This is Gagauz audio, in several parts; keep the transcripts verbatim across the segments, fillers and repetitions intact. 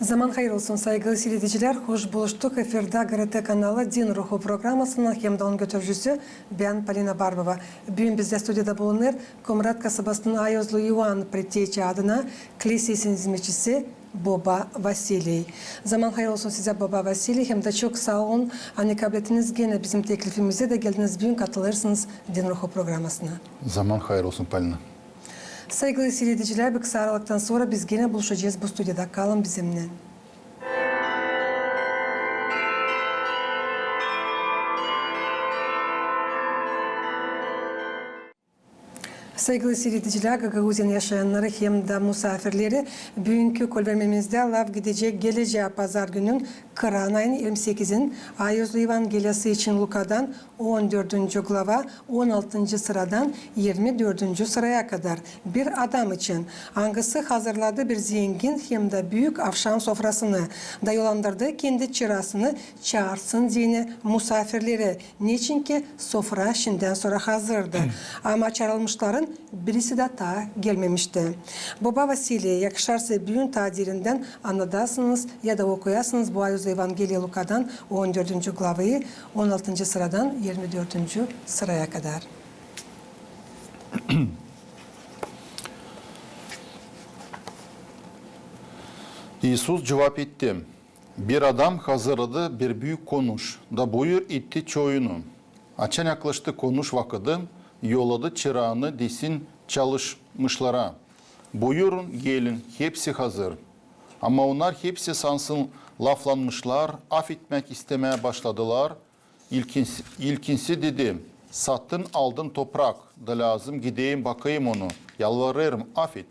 Zaman hayır olsun, saygılı siiredicilär. Hoş buluştuk. Efirdä GRT kanalı Din Ruhu programasının hem dä onun götürücüsü bän, Polina Barbova. Büün bizdä studiyada bulunêr Komrat kasabasının Ayozlu İvan preteyçi adına klisesinin izmetçisi Boba Vasiliy. Zaman hayır olsun sizä, Boba Vasiliy, hem dä çok saa olun, ani kablettiniz genä bizim teklifimizi da geldiniz büün katılêrsınız Din Ruhu programasına. Zaman hayır olsun, Polina. Saygılı siiredicilär, bir kısa aralıktan sora biz genä buluşacez bu studiyada. Kalın bizimnän. Saygılı siiredicilär, Gagauziyanın yaşayannarı hem dä musaafirleri, büünkü kolvermemizdä laf gidecek gelecää pazargünün, kırayn ayın irmi sekizin, Ayozlu Evangeliyası için Lukadan on dördüncü glava, on altıncı sıradan irmi dördüncü sıraya kadar. Bir adam için, angısı hazırladı bir zengin hem dä büük avşam sofrasını, da yollandırdı kendi çırasını, çaarsın deyni musaafirleri, neçinki sofra şindän sora hazırdı. Ama çaarılmışların birisi dä taa gelmemişti. Boba Vasiliy, yakışarsa, büün taa derindän annadasınız ya da okuyasınız bu Ayozlu Evangeliya Lukadan on dördüncü glavayı, on altıncı sıradan irmi dördüncü sıraya kadar. İisus cuvap etti: Bir adam hazırladı bir büük konuş, da buyur etti çoyunu. Açan yaklaştı konuş vakıdı, yolladı çıraanı desin çalışmışlara: Buyurun, gelin, hepsi hazır. Ama onnar hepsi sansın laflanmışlar, afetmäk istämää başladılar. İlkinsi, ilkinsi dedi: Satın aldım toprak, da lääzım gideyim bakayım onu, yalvarêrım, afet.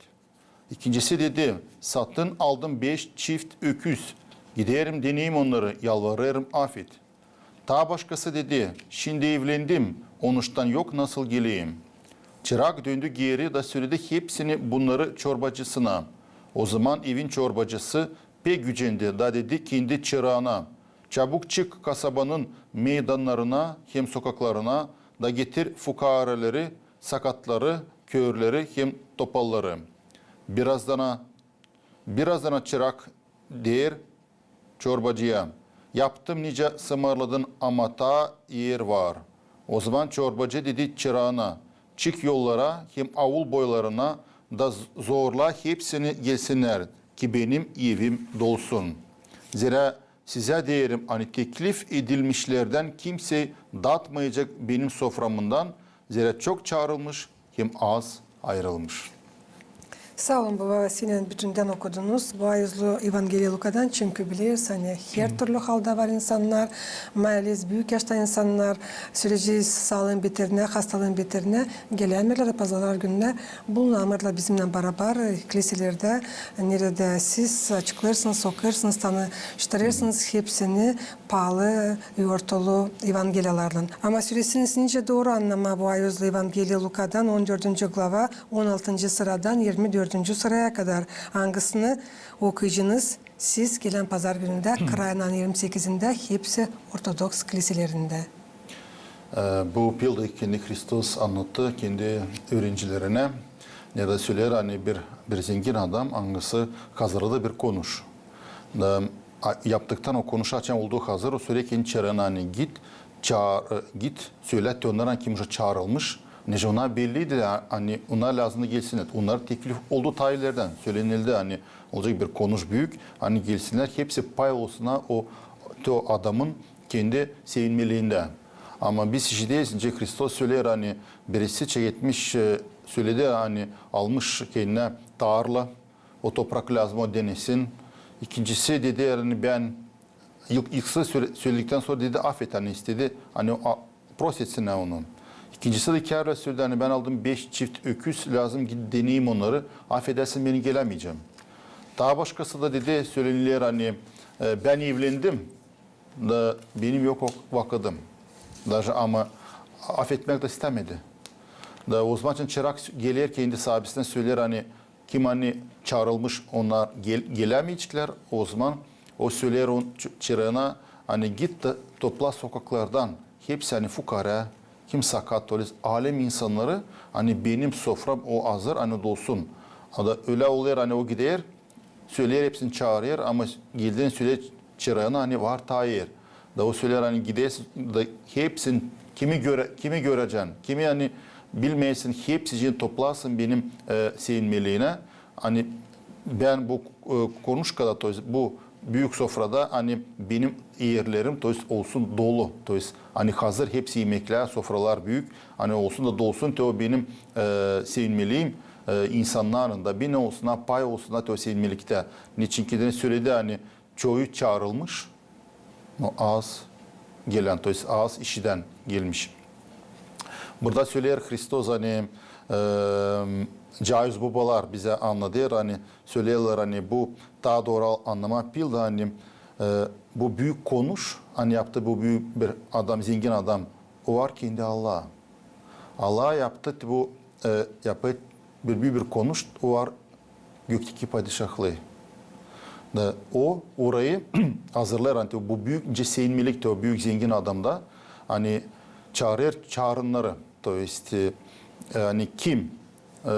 İkincisi dedi: Satın aldım beş çift öküz, giderim deneyim onnarı, yalvarêrım, afet. Taa başkası dedi: Şindi evlendim, onuştan yok nasıl geleyim. Çırak döndü geeri da söledi hepsini bunnarı çorbacısına. Ozaman evin çorbacısı pek gücendi da dedi kendi çıraana: Çabuk çık kasabanın meydannarına hem sokaklarına da getir fukaaraları, sakatları, körleri hem topalları. Birazdana, birazdana çırak deer çorbacıya: Yaptım nicä sımarladın, ama taa er var. Ozaman çorbacı dedi çıraana: Çık yollara hem aul boylarına da z-, zorla hepsini gelsinnär, ki benim evim dolsun. Zerä sizä deerim, ani teklif edilmişlerdän kimsey datmayacek benim soframından, zerä çok çaarılmış hem az ayırılmış. Saa olun, Boba Vasiliy, bütündän okudunuz bu Ayozlu Evangeliya Lukadan, çünkü bilersiniz, ani her türlü halda var insannar, maalesef büük yaşta insannar, süreci saalıın biterinä, hastalıın biterinä gelämeerlär pazargününä, bulunamêêrlar bizimnän barabar kiliselerdä, neredä siz açıklêêrsınız, okuyêrsınız, tanıştırêrsınız hepsini paalı, yortulu evangeliyalarlan. Ama süresini nicä dooru annamaa bu Ayozlu Evangeliya Lukadan on dördüncü glava, on altıncı sıradan irmi dördüncü sıraya kadar, angısını okuyacınız siz gelän pazargünündä, kırayn ayın irmi sekizindä hepsi ortodoks kiliselerindä. E, bu pildä kendi Hristos annattı kendi üürenicilerinä, neredä söleer, ani bir, bir zengin adam, angısı hazırladı bir konuş. Da, a, yaptıktan o konuşu, açan oldu hazır, o söleer kendi çıraana, ani git, çaar, e, git, sölä te onnara, ani kim çaarılmış, nicä ona belliydi, ani ona lääzımdı gelsin. Onnara teklif oldu taa ilerdän, sölenildi, ani olacek bir konuş büük, ani gelsinnär, hepsi pay olsunnar o, te o adamın kendi sevinmeliyindä. Ama biz işideriz, nicä Hristos söleer, ani birisi çeketmiş, e, söledi, ani almış kendinä tarla, o toprak lääzım o denesin. İkincisi dedi, ani bän, ilk, ilk söle-, söledikten sora dedi, afet, ani istedi, ani o, a, prost etsin onu. İkincisi dä kääbir söledi, ani bän aldım beş çift öküz, lääzım gidip deneyim onnarı, afedärsin, bän gelämeyecäm. Taa başkası da dedi, sölenilär, ani, e, bän evlendim, da benim yok o vakıdım. Daje ama afetmäk dä istämedi. Da ozaman çırak geler kendi saabisinä, söleer, ani kim, ani çaarılmış, onnar gel-, gelämeyeceklär, ozaman o söleer on-, çı-, çıraana, ani git da topla sokaklardan hepsi, ani fukaara, kim sakat, ölä alem insannarı, ani benim sofram o hazır, ani dolsun. Da ölä olêr, ani o gider, söleer, hepsini çaarêr, ama geldin söleer çıraana, ani var taa er. Da o söleer, ani gidersin da hepsin, kimi göre, kimi görecän, kimi ani bilmeersin, hepsicini toplasın benim e, sevinmeliinä. Ani bän bu e, konuşkada, то есть bu büük sofrada, ani benim erlerim, то есть olsun dolu, то есть ani hazır hepsi imeklär, sofralar büük, ani olsun da dolsun te o benim e, sevinmeliim e, insannarın da, beni olsun, pay olsun da te o sevinmeliktä. Neçin ki de söledi, ani çoyu çaarılmış, no az gelän, то есть az işidän gelmiş. Burada söleer Hristos, ani e, cayuz bobalar bizä annadêr, ani söleerlär, ani bu taa dooru annamaa pilda, ani e, bu büük konuş, ani yaptı bu büük bir adam, zengin adam, o var kendi Allah. Allah yaptı bu, e, yaptı bir büük bir konuş, o var gökteki padişahlıı. Da o orayı hazırlêêr, ani bu büük sevinmelik te o büük zengin adamda, ani çaarêr çaarınnarı, то есть e, ani kim e,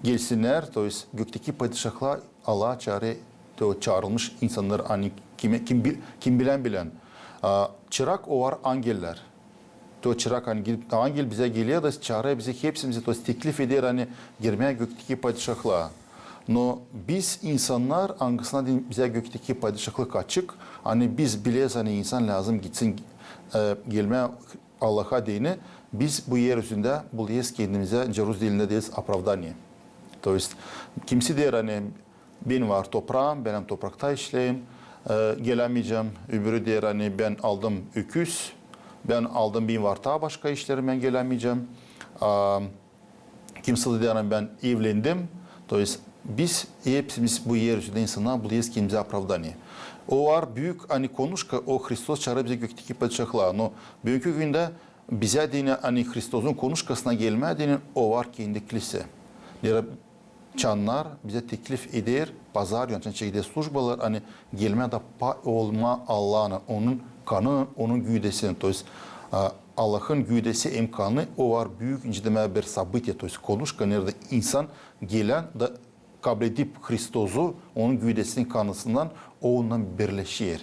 gelsinnär, то есть gökteki padişahlıa Allah çaarêr te o çaarılmış insannar, ani kim, kim, bil- kim bilän bilän. A, çırak o var angeller. Te o çırak, ani gidip, angel bizä geler da çaarêr bizi hepsimizi, то есть teklif eder, ani girmää gökteki padişahlıa. No biz insannar, angısına deyni bizä gökteki padişahlık açık, ani biz bileriz, ani insan lääzım gitsin e, gelmää Allaha deyni, biz bu er üzündä bulêrız kendimizä, nicä rus dilindä deeriz, оправдание. То есть kimisi deer, ani bän var topraam, bän toprakta işleerim, e, gelämeycäm. Öbürü deer, ani bän aldım öküz, bän aldım, benim var taa başka işlerim, bän gelämeycäm. A, kimisi deer, ani bän evlendim. То есть biz hepsimiz bu er üzündä insannar bulêrız kendimizä оправдание. O var büük, ani konuşka, o Hristos çaarêr bizi gökteki padişahlıa. No büünkü gündä bizä deyni, ani Hristosun konuşkasına gelmää deyni, o var kendi kilsä. Neredä çannar bizä teklif eder, pazar günü açan çekeder slujbalar, ani gelmää da pay olmaa Allaanın, onun kanının, onun güüdesinin, то есть a, Allahın güüdesi hem kanı, o var büük, nicä demää, bir событие, то есть konuşka, neredä insan gelän da kabledip Hristosu, onun güüdesinin kanısından, o onunnan birleşer.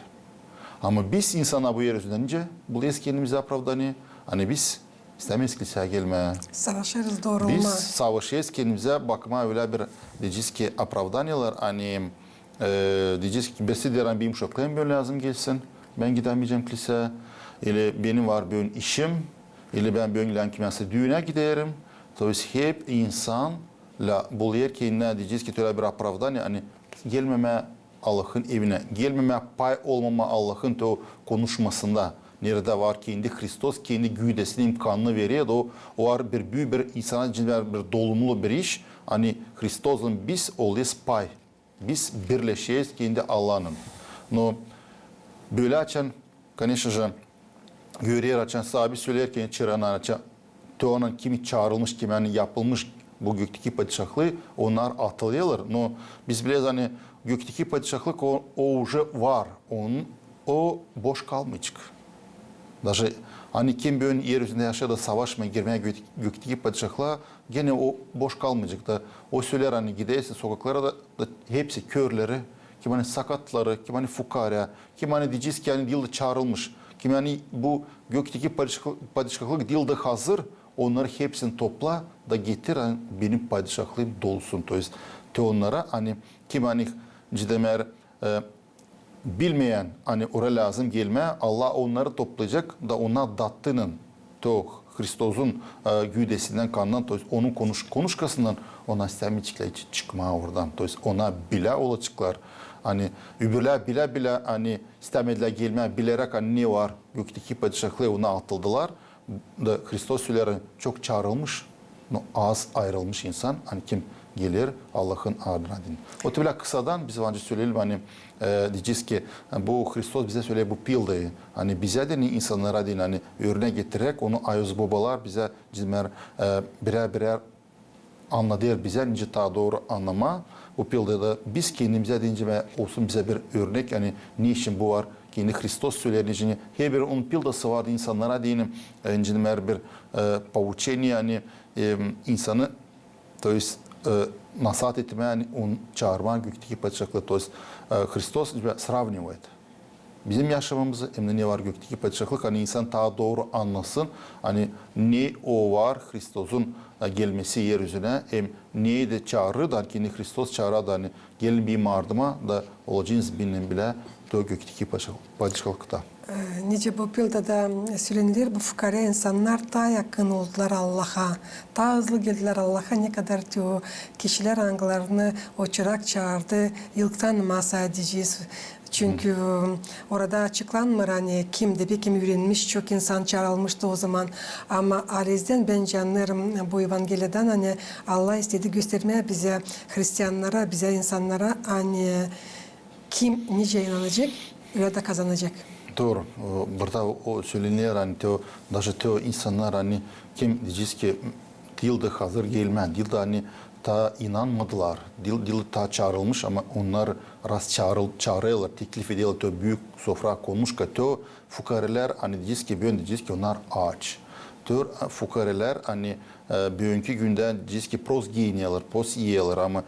Ama biz insannar bu er üzündä nicä bulêrız kendimizä оправдание, ani biz istämeeriz kilsää gelmää. Savaşêrız dooru olmaa. Biz savaşêrız kendimizä bakmaa ölä bir, deyecez ki, оправданиелär, ani e, deyecez ki, birisi deer, ani benim uşaklarım bölä lääzım gelsin, bän gidämeycäm kilsää, ili benim var bölä işim, ili bän bölä lääzım kimsä düünä giderim. То есть hep insan lääzım bulêr kendinä, deyecez ki, ölä bir оправдание, ani gelmemää Allahın evinä, gelmemää, pay olmamaa Allahın te o konuşmasında. Neredä var kendi Hristos, kendi güüdesinin kanını verer, o, o var bir büük bir insana için bir dolumlu bir iş, ani Hristoslan biz olêrız pay. Biz birleşeriz kendi Allaanın. No bölä açan, конечно же, görer, açan saabi söleer kendi çıraana, açan te onnan kimi çaarılmış, kimi ani yapılmış bu gökteki padişahlıı, onnar atılêrlar. No biz bileriz, ani gökteki padişahlık o, o уже var, onun, o boş kalmayacek. Даже ani kim büün er üzündä yaşêêr da savaşmêêr girmää gök-, gökteki padişahlıa, genä o boş kalmayacek da. O söleer, ani gidersin sokaklara da, da hepsi körleri, kim ani sakatları, kim ani fukaara, kim ani deyecez ki, ani diil dä çaarılmış, kim ani bu gökteki padişahlı-, padişahlık diil dä hazır, onnarı hepsini topla da getir, ani benim padişahlıım dolsun. То есть te onnara, ani kim ani, cidemär, e, bilmeyän, ani ora lääzım gelmää, Allah onnarı toplayacek da ona dattıynan, то Hristosun, e, güüdesindän, kanından, то есть onun konuş-, konuşkasından, ona istämeyeceklär hiç çıkmaa oradan. То есть ona bilä olaceklar, ani öbürlär bilä-bilä, ani istämedilär gelmää, bileräk, ani ne var, gökteki padişahlıı, ona atıldılar. Da Hristos söleer, çok çaarılmış, no az ayırılmış insan, ani kim geler Allahın adına deyni. O te bölä kısadan biz var nicä söleyelim, ani, e, deyecez ki, bu Hristos bizä söleer bu pildayı, ani bizä deyni, insannara deyni, ani örnek getiräk, onu ayuz bobalar bizä, cidemär, e, birär-birär annadêr bizä, nicä taa dooru annamaa bu pildayı da biz kendimizä deyni, olsun bizä bir örnek, ani ne için bu var, kendi Hristos söleer, ani herbir onun pildası var insannara deyni, e, cidemär bir, e, поучение, ani, e, insanı, то есть e, nasaat etmää, ani onu çaarmaa gökteki padişahlıı. То есть, e, Hristos sravnivayt bizim yaşamamızı hem dä ne var gökteki padişahlık, ani insan taa dooru annasın, ani ne o var Hristosun, e, gelmesi er üzünä, hem ne dä çaarêr da, ani Hristos çaarêr da, ani gelin benim ardıma da olacez bennen bilä te gökteki padişahlıkta. E, nicä bu Bibliada da söleniler, bu fukaarä insannar taa yakın oldular Allaha, taa hızlı geldilär Allaha, ne kadar te o kişilär, angılarını o çırak çaardı yılktan masaa deyecez. Çünkü orada açıklanmêêr, ani kimdi, bekim üürenmiş, çok insan çaarılmıştı o zaman. Ama halizdän bän annêêrım bu Evangeliyadan, ani Allah istedi göstermää bizä, hristiyannara, bizä, insannara, ani kim nicä inanacek, ölä dä kazanacek. Dooru. O, burada o söleniler, ani te o, даже te o insannar, ani kim deyecez ki diil dä hazır gelmää, diil dä, ani taa inanmadılar, diil, diil taa çaarılmış, ama onnar раз çaarıl-, çaarêrlar, teklif ederlär te o büük sofra, konuşka, te o fukaarelär, ani deyecez ki, bän deyecez ki, onnar aaç. Te o fukaarelär, ani, e, büünkü gündä deyecez ki, prost giyinerlär, prost iyerlär, ama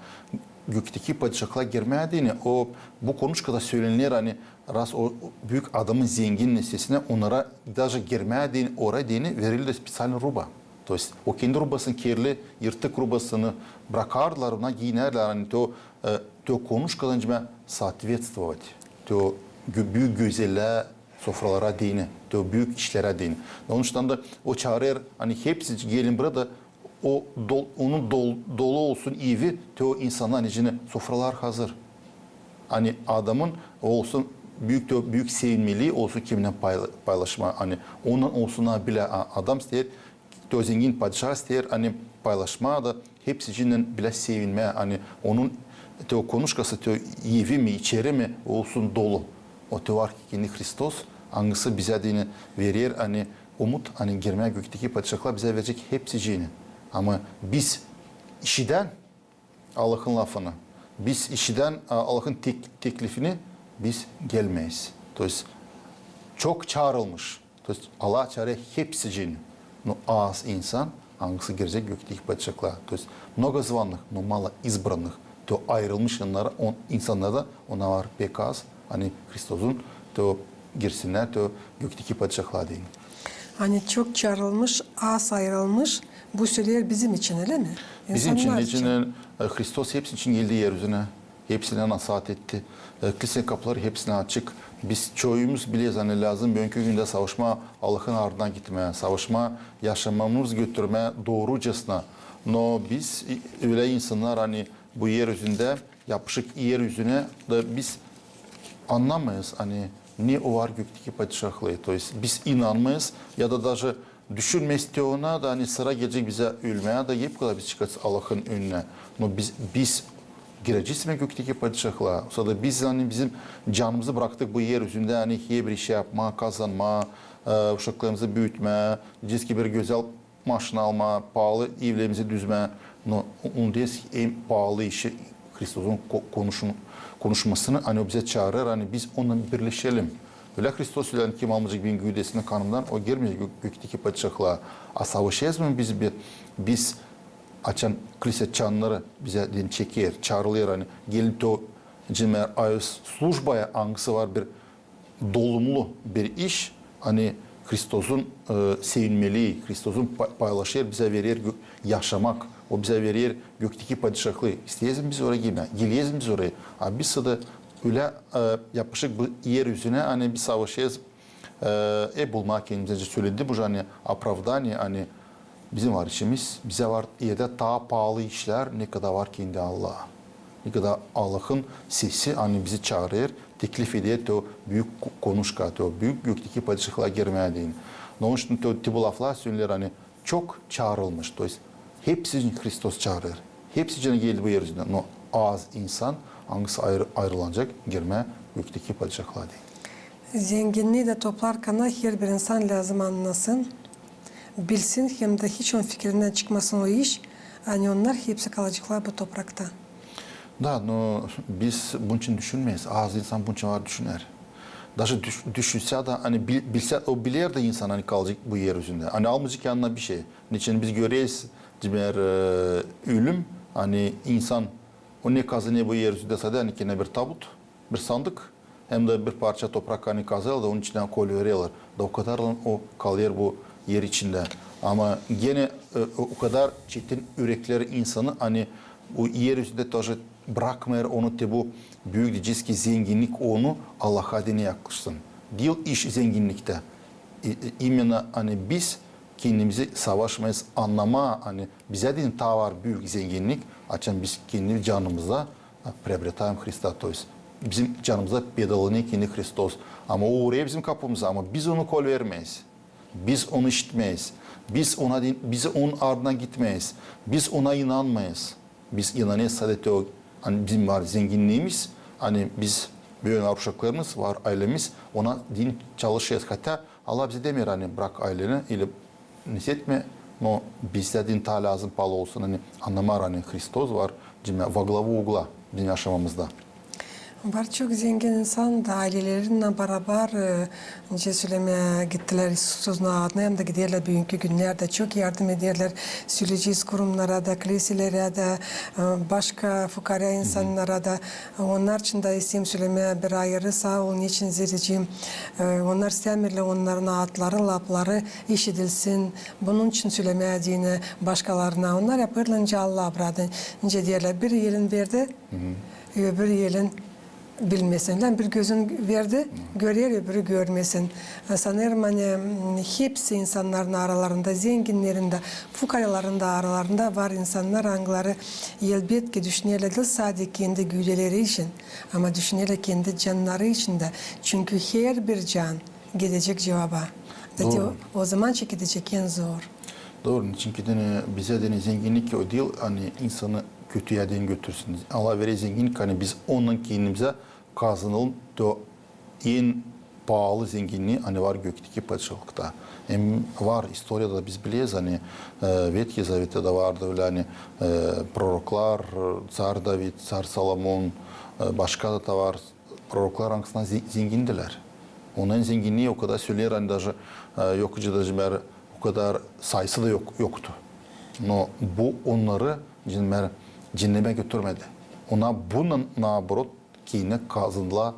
gökteki padişahlıa girmää deyni, o, bu konuşkada söleniler, ani раз o büük adamın zengin nesnesinä, onnara даже girmää deyni, oraya deyni verildi специальный ruba. То есть o kendi rubasını, kirli, yırtık rubasını brakardılar, ona giyinerlär, ani te o, e, te o konuşkadan cimä соответствовать te o gö-, büük gözellää, sofralara deyni, te o büük işlerä deyni. Onuştan da o çaarêr, ani hepsi gelin burada, o dol-, onun dol-, dolu olsun evi, te o insannar nicä sofralar hazır. Ani adamın olsun büük, te o büük sevinmelii olsun, kiminnän payla-, paylaşmaa, ani onunnan olsun bilä, a, adam isteer, te o zengin padişah isteer, ani paylaşmaa da hepsicinnän bilä sevinmää, ani onun te o konuşkası, te o evi mi, içeri mi olsun dolu. O te var ki kendi Hristos, angısı bizä deyni verer, ani umut, ani girmää gökteki padişahlıa bizä verecek hepsicinnän. Ama biz işidän Allahın lafını, biz işidän, a, Allahın tek-, teklifini, biz gelmeeriz. То есть çok çaarılmış. То есть Allah çaarêr hepsicinnän. Но az insan, angısı girecek gökteki padişahlıa. То есть много званых, но мало избранных. Te o ayırılmış insannar, on-, insannar da ona var pek az, ani Hristosun, te o girsinnär te o gökteki padişahlıa deyni. Ani çok çaarılmış, az ayırılmış, bu söleer bizim için, ölä mi? Bizim için, İnsannar için. Nicä, e, Hristos hepsi için geldi er üzünä. Hepsinä nasaat etti. E, kilisenin kapuları hepsinä açık. Biz çoyumuz bileriz, ani lääzım büünkü gündä savaşmaa, Allahın ardından gitmää, savaşmaa, yaşamamızı götürmää doorucasına. Но biz i-, ölä insannar, ani bu er üzündä, yapışık er üzünä, da biz annamêêrız, ani ne o var gökteki padişahlıı. То есть biz inanmêêrız, ya da даже düşünmeeriz te ona da, ani sıra gelecek bizä ölmää da, hep kadar biz çıkacez Allahın önünä. Но biz, biz girecez mi gökteki padişahlıa? Osa da biz, ani bizim canımızı braktık bu er üzündä, ani herbir işi yapmaa, kazanmaa, e, uşaklarımızı büütmää, deyecez ki bir gözäl maşina almaa, paalı evlerimizi düzmää. Но onu deyil ki en paalı işi Hristosun ko-, konuşun-, konuşmasını, ani o bizä çaarêr, ani biz onunnan birleşelim. Ölä Hristos söledi, ani kim almayacek benim güüdesimdän kanımdan, o girmeyecek gö-, gökteki padişahlıa. A savaşêrız mı biz, bi-, biz açan kilise çannarı bizä deyni çeker, çaarêr, ani gelin te o, cimär, a öz службая, angısı var bir dolumlu bir iş, ani Hristosun, e, sevinmelii, Hristosun pa-, paylaşêr, bizä verer gö-, yaşamak, o bizä verer gökteki padişahlıı. İsteeriz mi biz oraya girmää? Gelerez mi biz oraya? A biz sade ölä, e, yapışık bu er üzünä, ani biz savaşêrız, e, e, bulmaa kendimizdä, söledim bu, ani оправдание, ani bizim var işimiz, bizä var erdä taa paalı işlär, ne kadar var kendi Allah. Ne kadar Allahın sesi, ani bizi çaarêr, teklif eder te o büük ko-, konuşka, te o büük gökteki padişahlıa girmää deyni. Но onun için te o, te bu laflar söleniler, ani çok çaarılmış, то есть hepsini Hristos çaarêr. Hepsicinä geldi bu er üzündä. Но az insan, angısı ayır-, ayırılacek, girmää gökteki padişahlıa deyni. Zenginnii dä toplarkana herbir insan lääzım annasın, bilsin, hem dä hiç onun fikirindän çıkmasın o iş, ani onnar hepsi kalaceklar bu toprakta. Da, но biz bunun için düşünmeeriz. Az insan bunun için var düşüner. Даже düş-, düşünsä dä, ani bil-, bilsä, o biler dä insan, ani kalacek bu er üzündä. Ani almayacek yanına bişey. Neçin biz göreriz, cimär, e, ölüm, Ani insan, o ne kazanêr bu er üzündä? Sade ani kenä bir tabut, bir sandık, hem dä bir parça toprak ani kazêrlar da onun içindä kolvererlär. Da o kadarlan o kalêr bu er içindä. Ama genä, e, o kadar çetin ürekleri insanın, ani o er üzündä taşı brakmêêr onu, te bu büük, deyecez ki, zenginnik onu Allaha deyni yaklaştırsın. Diil iş zenginniktä. E, e, именно, ani biz kendimizi savaşmêêrız annamaa, ani bizä deyni taa var büük zenginnik, açan biz kendi canımıza, e, приобретаем Христа, то есть bizim canımıza pedalanêr kendi Hristos. Ama o uurêêr bizim kapımıza, ama biz onu kolvermêêrız. Biz onu işitmêêrız. Biz ona deyni, biz onun ardından gitmêêrız. Biz ona inanmêêrız. Biz inanêrız sade o, ani bizim var zenginniimiz, ani biz bölä var uşaklarımız, var aylemiz, ona deyni çalışêrız. Hatta Allah bizä demeer, ani brak ayleni ili ne iş etmä, no bizä deyni taa lääzım paalı olsun, ani annamaa, ani Hristos var, deyni во главу угла bizim yaşamamızda. Var çok zengin insan da aylelerinnän barabar, e, nicä sölemää, gittilär İisusuzun adına, hem dä giderlär büünkü günnerdä çok yardım ederlär sölecez kurumnara da, kliselerä dä, e, başka fukaarä insannara da. Onnar için dä isteerim sölemää bir ayırı saa ol, neçin zerä deyecäm, e, onnar istämeerlär onnarın adları, lapları işidilsin. Bunun için sölemää deyni başkalarına. Onnar yapêrlar nicä Allah bradı, nicä deerlär, bir elin verdi, öbür elin bilmesin. Lääzım bir gözün verdi, görer, öbürü görmesin. Sanêrım, ani, m, hepsi insannarın aralarında, zenginnerin dä, fukaarların da aralarında var insannar, angıları elbetki düşünerlär diil sade kendi güüdeleri için, ama düşünerlär kendi cannarı için dä. Çünkü herbir can gidecek cuvaba. Dooru. O zaman çekidecek en zor. Dooru, çünkü deyni bizä deyni zenginnik o diil, ani insanı kötüyä deyni götürsün. Allah verer zenginnik, ani biz onunnan kendimizä kazanalım, to en paalı zenginnii, ani var gökteki padişahlıkta. Hem var istoriyada da biz bileriz, ani, e, Vetkii Zavettä dä vardı ölä, ani, e, proroklar, car David, car Solomon, e, başka da var proroklar, angıları ze-, zengindilär. Onnarın zenginnii o kadar söleer, ani даже, e, yok, nicä deyecäm, o kadar sayısı da yok, yoktu. No bu onnarı, deyni, cenemä götürmedi. Onnar bunnan, наоборот, kendinä kazandılar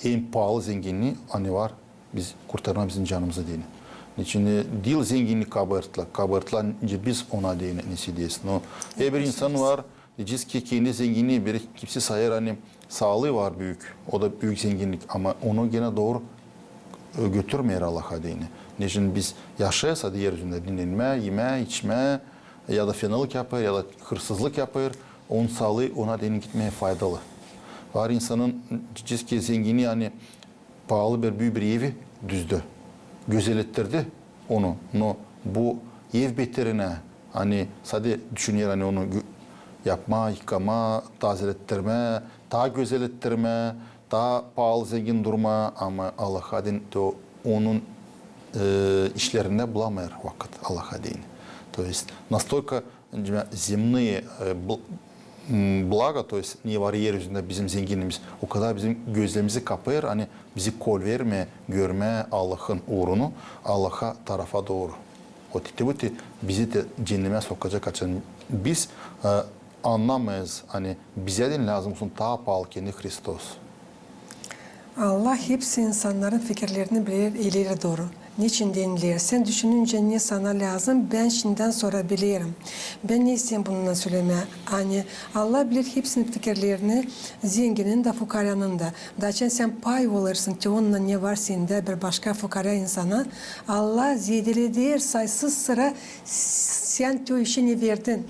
en paalı zenginnii, ani var, biz kurtarmaa bizim canımızı deyni. Neçin diil zenginnik kabaatlıylar, kabaatlıylar nicä biz ona deyni ne iş ederiz. No herbir insan var, deyecez ki, kendi zenginnii, bir kimsi sayêr, ani saalıı var büük, o da büük zenginnik, ama onu genä dooru, e, götürmeer Allaha deyni. Neçin biz yaşêêrız sade er üzündä, dinnenmää, imää, içmää, ya da fenalık yapêr, ya da hırsızlık yapêr, onun saalıı ona deyni gitmää faydalı. Var insanın, deyecez ki, zenginnii, ani paalı bir, büük bir evi düzdü, gözelettirdi onu. No bu ev beterinä, ani sade düşüner, ani onu gö-, yapmaa, yıkamaa, tazelettirmää, taa gözelettirmää, taa paalı zengin durmaa, ama Allaha deyni, to onun, e, işlerindä bulamêêr vakıt Allaha deyni. То есть настолько, deyni, земные, e, bl-, m, блага, то есть ne var er üzündä bizim zenginniimiz, o kadar bizim gözlerimizi kapêêr, ani bizi kolvermeer görmää Allahın uurunu, Allaha tarafa dooru. O te bu te bizi te cenemä sokacek, açan biz, e, annamêêrız, ani bizä deyni lääzım olsun taa paalı kendi Hristos. Allah hepsi insannarın fikirlerini biler ileri dooru. Neçin deyni, sän düşününcä ne sana lääzım, bän şindän sora bilerim. Bän ne isteerim bununnan sölemää? Ani Allah biler hepsinin fikirlerini, zenginin dä, fukaaränın da. Da açan sän pay olêrsın te onunnan, ne var sendä, bir başka fukaarä insana, Allah zeedeleder sayısız sıra sän te o işi ne verdin.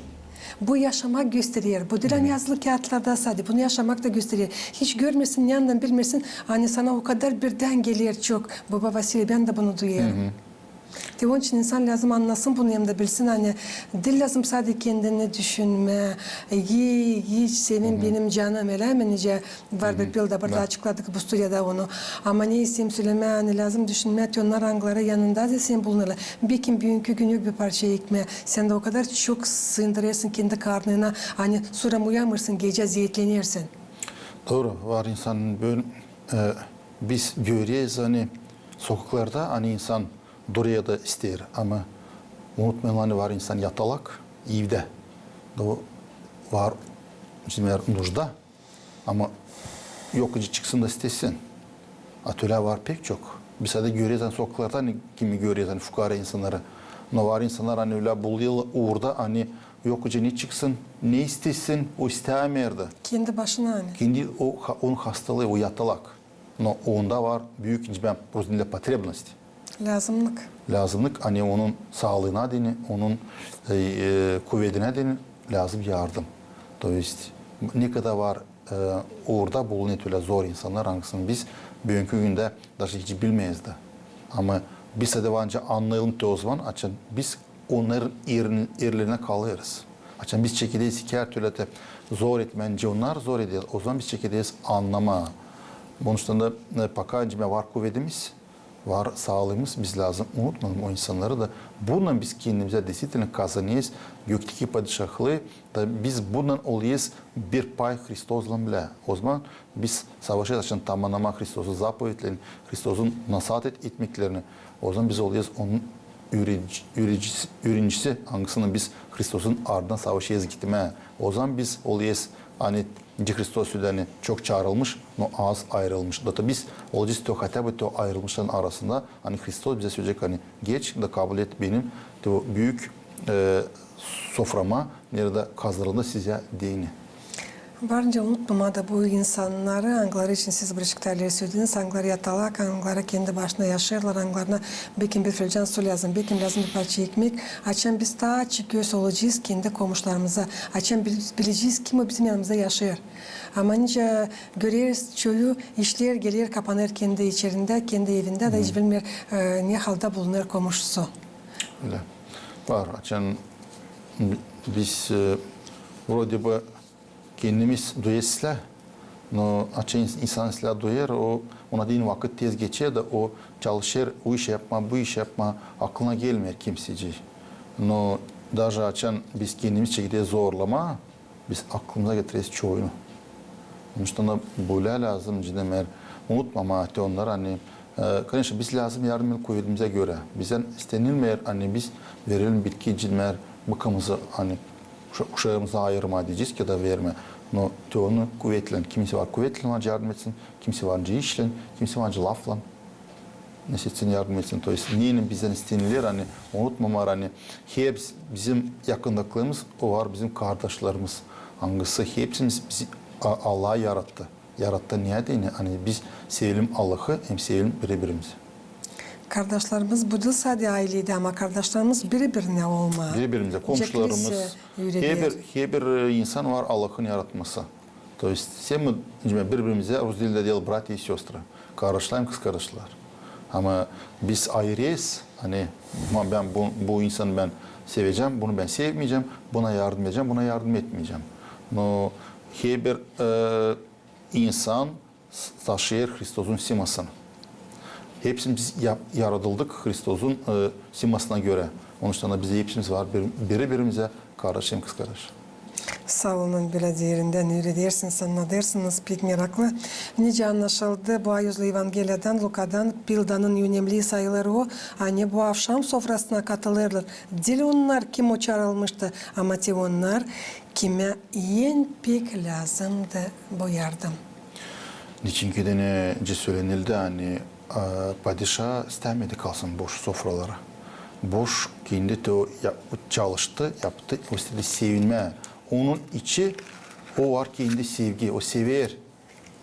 Bu yaşamak gösterer. Bu diil ani yazılı kiyatlarda sade. Bunu yaşamak da gösterer. Hiç görmeersin, ne yanından bilmeersin, ani sana o kadar birdän geler çok. Baba Vasiliy, bän dä bunu duyêrım. Te onun için insan lääzım annasın bunu, hem dä bilsin, ani diil lääzım sade kendini düşünmää, e, iç, senin, benim canım, ölä mi, nicä var bir yıl da burada açıkladık bu studiyada onu. Ama ne isteerim sölemää, ani lääzım düşünmää te onnar, angıları yanında da sän bulunêrlar. Bekim büünkü gün yok bir parça ekmää, sän dä o kadar çok sığındırêrsın kendi karnına, ani sora uyanmêêrsın gecä, zeetlenersin. Dooru, var insanın bölä, e, biz göreriz, ani sokaklarda, ani insan durêr da isteer, ama unutmayalım, ani var insan yatalak evdä. O, var, demäk, нужда, ama yok nicä çıksın da istesin. A tölä var pek çok. Biz sade göreriz, ani sokaklarda, ani kimi göreriz, ani fukara insannarı. No var insannar, ani ölä bulêrlar orada, ani yok nicä çıksın, ne istesin, o istämeer dä. Kendi başına, ani. Kendi o, ha-, onun hastalıı, o yatalak. No onda var büük, demäk, просто потребность. Lääzımnık. Lääzımnık, ani onun saalıına deyni, onun, e, e, kuvedinä deyni lääzım yardım. То есть, ne kadar var, e, orada bulunêr ölä zor insannar, angısını biz büünkü gündä даже hiç bilmeeriz dä. Ama biz sade var nicä annayalım te o zaman, açan biz onnarın erin-, erlerinä kalêrız. Açan biz çekederiz iki tölä te zor etmää, nicä onnar zor eder, o zaman biz çekederiz annamaa. Bunun için dä, e, пока, demäk, var kuvedimiz, var saalıımız, biz lääzım unutmayalım o insannarı da. Bununnan biz kendimizä действительно kazanêrız gökteki padişahlıı da, biz bununnan olêrız bir pay Hristoslan bilä. O zaman biz savaşêrız, açan tamannamaa Hristosun zapovetlerini, Hristosun nasaat et-, etmeklerini. O zaman biz olêrız onun üürenci-, üürencisi, üürencisi, angısını biz Hristosun ardından savaşêrız gitmää. O zaman biz olêrız, ani nicä Hristos sölädi, ani çok çaarılmış, no az ayırılmış. Da, da biz olêrız te хотя бы te ayırılmışların arasında, ani Hristos bizä sölädi, ani geç da kabul et benim te büük, e, soframa, neredä hazırlandı sizä deyni. Var nicä unutmamaa da bu insannarı, angıları için siz bir çokta ileri sölädiniz, angıları yatalak, angıları kendi başına yaşêêrlar, angılarına bekim bir filcan su lääzım, bekim lääzım bir parça ekmek. Açan biz taa açık göz olacez kendi komuşlarımıza, açan biz bilecez, kim o bizim yanımızda yaşêêr. Ama nicä göreriz, çoyu işleer, geler, kapanêr kendi içerindä, kendi evindä da hiç bilmeer, e, ne halda bulunêr komuşusu. Ölä. Var, açan biz, e, вроде бы kendimiz duyêrız islää, no açan ins-, insan islää duyêr, o, ona deyni vakıt tez geçer da o çalışêr, o iş yapmaa, bu iş yapmaa, aklına gelmeer kimsecii. No даже açan biz kendimiz çekederiz zorlamaa, biz aklımıza getireriz çoyunu. Onuştan da bölä lääzım, demäk, unutmamaa te onnarı, ani, e, конечно, biz lääzım yardım edelim kuvedimizä görä. Bizdän istenilmeer, ani biz verelim bitki, demäk, bakımızı, ani kuşa-, kuşaarımızı ayırmaa deyecez ki da vermää. No te onu kuvetlän, kimisi var kuvetlän var yardım etsin, kimisi var nicä işlän, kimisi var nicä laflan. Neşeysin, yardım etsin. То есть, neyni bizdän isteniler, ani unutmamaa, ani hepsi bizim yakındaklarımız, o var bizim kardaşlarımız. Angısı hepsimiz bizi A-, Allah yarattı. Yarattı ne deyni, ani biz sevelim Allahı hem sevelim biri-birimizi. Kardaşlarımız bu diil sade ayledä, ama kardaşlarımız biri-birinä olmaa. Biri-birimize, komşularımız. Herbir, herbir, e, insan var Allahın yaratması. То есть, sen mi, bir-birimizä, rus dilindä deer bratya i sestra, kardaşlar hem kızkardaşlar. Ama biz ayırêrız, ani, ama bän bu, bu insanı bän sevecäm, bunu bän sevmeyecäm, buna yardım edecäm, buna yardım etmeyecäm. No herbir, e, insan s-, taşıyêr Hristosun simasını. Hepsimiz yap-, yaradıldık Hristosun, e, simasına görä. Onuştan da biz hepsimiz var bir-, biri-birimizä kardaş hem kızkardaş. Saa olun, bölä derindän üüredersiniz, annadêrsınız, pek meraklı. Nicä annaşıldı bu ayuzlu Evangeliyadan, Lukadan, pildanın önemli sayılêr o, ani bu avşam sofrasına katılêrlar diil onnar, kim o çaarılmıştı, ama te onnar, kimä en pek lääzımdı bu yardım. Neçin ki dä nicä sölenildi, ani, e, padişa istämedi kalsın boş sofraları. Boş, kendi te o ya-, çalıştı, yaptı, o istedi sevinmää. Onun içi, o var kendi sevgi, o sever.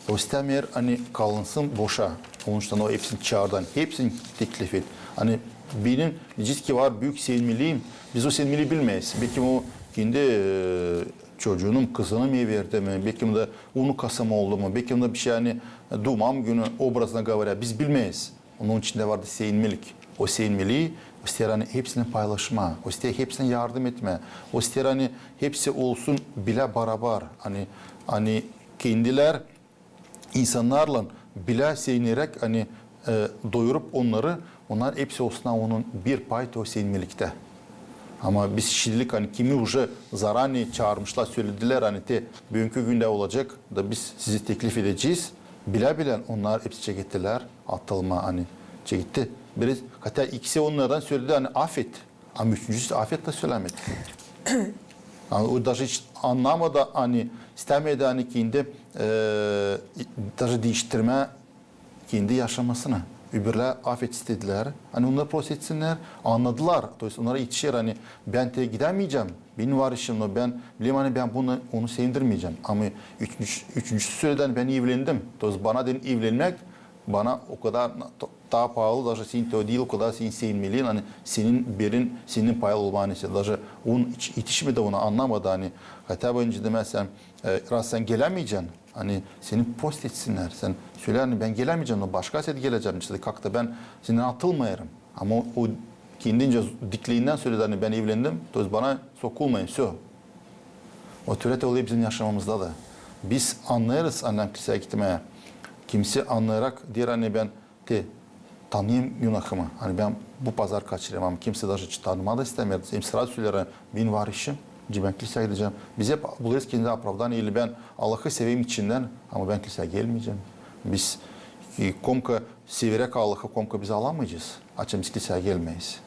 O istämeer, ani kalınsın boşa. Onuştan o hepsini çaardı, ani hepsini teklif et. Ani benim, deyecez ki, var büük sevinmeliyim. Biz o sevinmeliyi bilmeeriz. Bekim o kendi, e, çocuunun, kızını mı everdi mi? Bekim dä unukası mı oldu mu? Bekim dä bişey, ani, e, duumam günü, образно говоря, biz bilmeeriz. Onun içindä vardı sevinmelik. O sevinmeliyi, o isteer, ani hepsini paylaşmaa, o isteer hepsinä yardım etmää, o isteer, ani hepsi olsun bilä barabar, ani, ani kendilär insannarlan bilä sevineräk, ani, e, doyurup onnarı, onnar hepsi olsun onun bir pay te o sevinmeliktä. Ama biz şiidilik, ani kimi уже заранее çaarmışlar, söledilär, ani te büünkü gündä olacek, da biz sizi teklif edecez. Bilä-bilä onnar hepsi çekettilär atılmaa, ani çeketti. Biraz, хотя ikisi onnardan söledi, ani afet. Ama üçüncüsü afet dä sölämedi. Ani o daje hiç annamadı, ani istämedi, ani kendi, e, daje diiştirmää kendi yaşamasını. Öbürlär afet istedilär. Ani onnar prost etsinnär, annadılar. То есть onnara etişer, ani bän te gidämeyecäm, benim var işim, но bän bilerim, ani bän bunu, onu sevindirmeyecäm. Ama üçüncü, üçüncüsü söledi, ani bän evlendim. То есть bana deyni evlenmäk, bana o kadar na-, to-, taa paalı, daje senin te o diil, o kadar seni sevmeli, ani senin berin, senin paylı olmaa nesä. Daje on hiç etişmedi ona, annamadı, ani хотя бы öncä demää sän, e, раз sän gelämeyecän, ani seni prost etsinnär. Sän sölä, ani bän gelämeyecäm, но başka säädä gelecäm, işte, как-то bän sendän atılmayarım. Ama o, o kendincä dikleyindän söledi, ani bän evlendim, то есть bana sokulmayın, всё. O türä te olêr bizim yaşamamızda da. Biz annêêrız, ani kiliseyä gitmää. Kimisi annêêrak deer, ani bän te tanıyım günahımı. Ani bän bu pazar kaçırêrım, ama kimisi daje hiç tanımaa da istämeer. Hem сразу söleer, ani benim var işim, nicä bän kiliseyä gidecäm. Biz hep bulêrız kendimizi оправдание, или bän Allahı severim içindän, ama bän kiliseyä gelmeyecäm. Biz, e, komka severäk Allahı, komka biz alamayacez, açan biz kiliseyä gelmeeriz.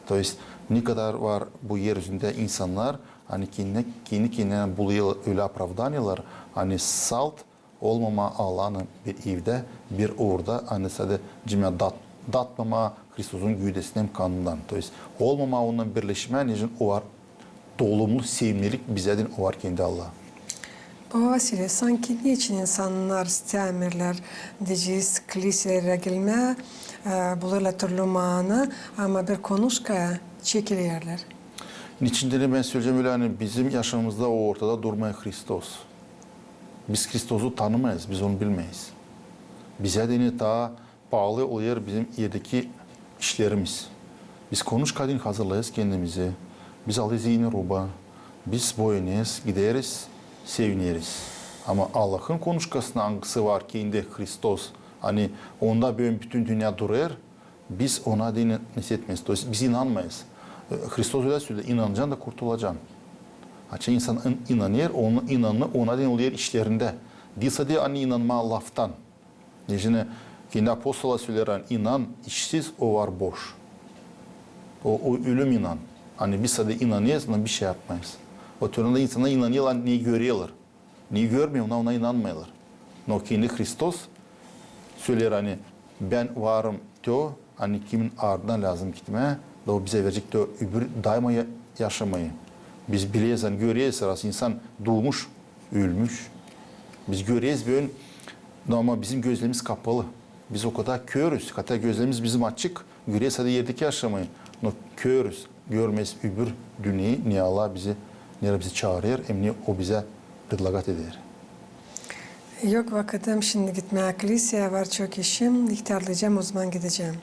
То есть ne kadar var bu er üzündä insannar, ani kendi, kendi kendinä bulêr ölä оправданиелар, ani salt olmamaa Allahın bir evdä, bir uurda, ani sade nicä dat-, datmamaa Hristosun güüdesinnän hem kanından. То есть olmamaa onunnan birleşmää, neçin o var dolumlu sevimlilik bizä deyni o var kendi Allah. Baba Vasiliy, sanki neçin insannar istämeerlär, deyecez, kiliselerä gelmää, e, bulêrlar türlü maana, ama bir konuşkaya çekilerlär. Neçin deyni bän söleyecäm ölä, ani bizim yaşamamızda o ortada durmêêr Hristos. Biz Hristosu tanımayız, biz onu bilmeeriz. Bizä deyni taa paalı olêr bizim erdeki işlerimiz. Biz konuşka deyni hazırlêêrız kendimizi, biz alêrız eni ruba, biz boyanêrız, gideriz, sevineriz. Ama Allahın konuşkasında, angısı var kendi Hristos, ani onda bölä bütün dünnä durêr, biz ona deyni nesä etmeeriz. То есть biz inanmayız. E, Hristos ölä söledi, inanacan da kurtulacan. Açan insan in-, inanêr, onun inanı ona deyni olêr işlerindä. Diil sade, ani inanmaa laftan. Neçin kendi apostola söleer, ani inan işsiz, o var boş. O, o ölüm inan. Ani biz sade inanêrız, ama bir şey yapmayız. O türlü insannar inanêrlar, ani görerlär. Ne görmeer, ona, ona inanmêêrlar. Но kendi Hristos söleer, ani bän varım te o, ani kimin ardından lääzım gitmää, da o bizä verecek te o öbür daima ya-, yaşamayı. Biz bileriz, ani göreriz, раз insan duumuş, ölmüş. Biz göreriz bölä, no ama bizim gözlerimiz kapalı. Biz o kadar körüz, хотя gözlerimiz bizim açık, göreriz sade erdeki yaşamayı, no körüz, görmeeriz öbür dünneyi, ne Allah bizi, nerä bizi çaarêr, hem ne o bizä предлагать eder. Yok vakıdım şindi gitmää kiliseya, var çok işim, ihtärlayacam, ozaman gidecäm.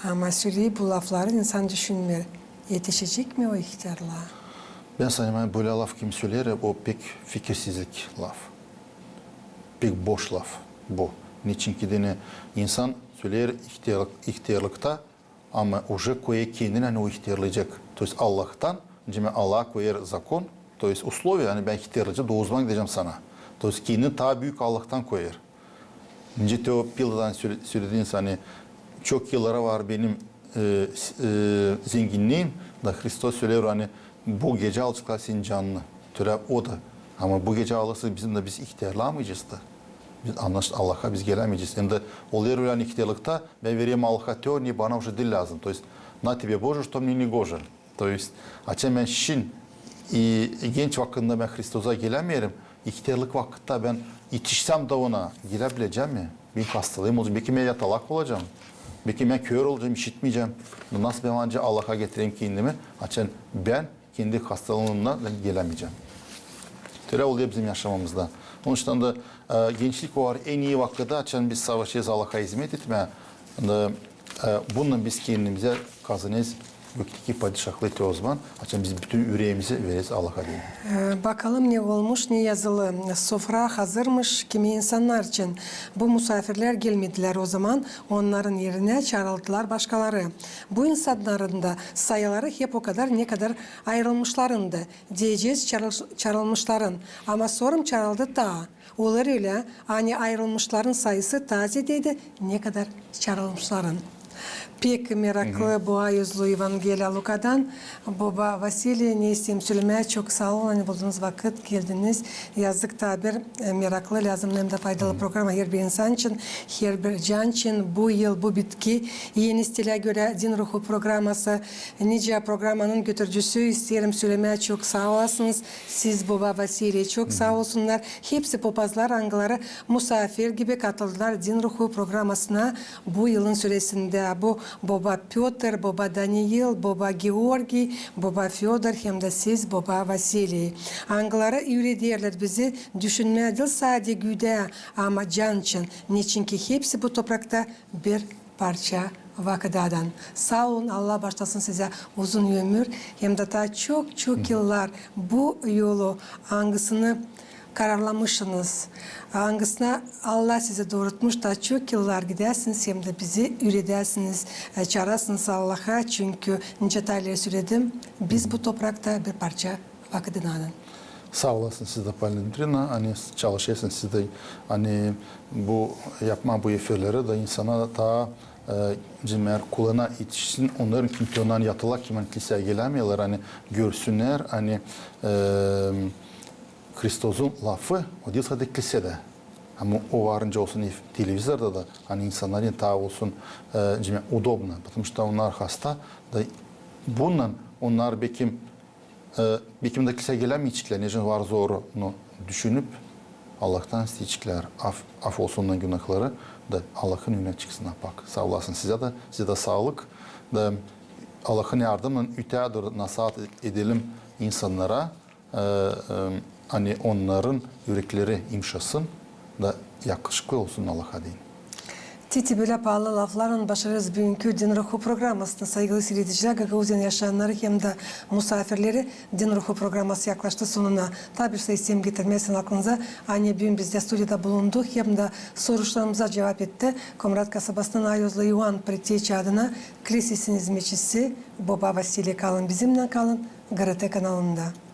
Ama söleyip bu lafları, insan düşünmeer, etişecek mi o ihtärlaa? Bän sanêrım, ani bölä laf kim söleer, o pek fikirsizlik laf. Pek boş laf bu. Neçin ki deyni insan söleer ihtärlık-, ihtärlıkta, ama уже koyêr kendini, ani o ihtärlayacek. То есть Allahtan, nicä Allah koyêr zakon, то есть условия, ani bän ihtärlayacam, da ozaman gidecäm sana. То есть kendini taa büük Allahtan koyêr. Nicä te o Pilattan söle-, sölediniz, ani çok yıllara var benim, e, s-, e, zenginniyim, da Hristos söleer, ani bu gecä alaceklar senin canını. Türä o da. Ama bu gecä alırsa, bizim dä biz ihtärlamayacez da. Biz annaş-, Allaha biz gelämeyecez. Hem dä olêr ölä, ani ihtärlıkta bän vererim Allaha te o, ne bana уже diil lääzım. То есть, на тебе, Боже, что мне не гоже. То есть, açan bän şin, e, genç vakıdımda bän Hristosa gelämeerim, ihtärlık vakıtta bän etişsäm dä ona, gelä bilecäm mi? Benim hastalıım olacek, beki bän yatalak olacam, beki bän kör olacam, işitmeyecäm. Nasıl bän ancak Allaha getireyim kendimi, açan bän kendi hastalıımnan gelämeyecäm. Türä olêr bizim yaşamamızda. Onuştan da, e, gençlik var en ii vakıdı, açan biz savaşêrız Allaha izmet etmää. Da, e, bununnan biz kendimizä kazanêrız gökteki padişahlıı te ozaman, açan biz bütün üreemizi vereriz Allaha deyni. E, bakalım ne olmuş, ne yazılı. Sofra hazırmış kimi insannar için. Bu musaafirlär gelmedilär ozaman, onnarın erinä çaarıldılar başkaları. Bu insannarın da sayıları hep o kadar, ne kadar ayırılmışların da. Deyecez çaarıl-, çaarılmışların. Ama sorum çaarıldı taa. Olêr ölä, ani ayırılmışların sayısı taa zeedeydi, ne kadar çaarılmışların. Pek meraklı bu ayozlu Evangeliya Lukadan. Boba Vasiliy, ne isteerim sölemää, çok saa olun, ani buldunuz vakıt, geldiniz. Yazdık, taa bir e, meraklı, lääzım hem dä faydalı programa herbir insan için, herbir can için. Bu yıl bu bitki, Eni stilä görä Din Ruhu programası. Nicä programanın götürücüsü, isteerim sölemää, çok saa olasınız. Siz, boba Vasiliy, çok saa olsunnar. Hepsi popazlar, angıları musaafir gibi katıldılar Din Ruhu programasına bu yılın süresindä. Bu boba Pötr, boba Daniil, boba Georgiy, boba Födor hem dä siz, boba Vasiliy. Angıları üürederlär bizi düşünmää diil sade güüdä, ama can için. Neçinki hepsi bu toprakta bir parça vakıdadan. Saa olun, Allah baaşlasın sizä uzun ömür, hem dä taa çok-çok yıllar bu yolu, angısını kararlamışsınız, angısına Allah sizi doorutmuş, taa çok yıllar gidäsiniz hem dä bizi üüredäsiniz, e, çaarasınız Allaha, çünkü, nicä taa ileri söledim, biz bu toprakta bir parça vakıdadan. Saa olasın siz dä, Polina Dmitriyevna, ani çalışêrsınız siz dä, ani bu yapmaa bu efirleri da insana taa, e, cimär kulağına etişsin, onnarın, kimki onnarın yatıla, kim ani kilseyä gelämeerlär, ani görsünnär, ani, e, Hristosun lafı, o diil sade kilsedä, ama o varınca olsun televizorda da, ani insannara taa olsun, e, cimär udobno, потому что onnar hasta da, bunnan onnar bekim e, bekim dä kilseyä gelämeyeceklär, neçin var zoru, no düşünüp, Allahtan isteyeceklär, af, af olsun onnarın günahları, da Allahın önünä çıksınnar pak. Saa olasın sizä dä, sizä dä saalık, da Allahın yardımınnan ötää dooru nasaat edelim insannara, e, e, ani onnarın ürekleri yımışasın da yakışıklı olsun Allaha deyni. Te bölä paalı laflarlan başlêêrız büünkü Din Ruhu programasını. Saygılı siiredicilär, Gagauziyanın yaşayannarı hem dä musaafirleri, Din Ruhu programası yaklaştı sonuna. Taa bir şey isteerim getirmää sizin aklınıza, ani büün bizdä studiyada bulundu hem dä soruşlarımıza cuvap etti Komrat kasabasının ayozlu İoan Preteçi adına klisesinin izmetçisi boba Vasiliy. Kalın bizimnän, kalın GRT kanalında.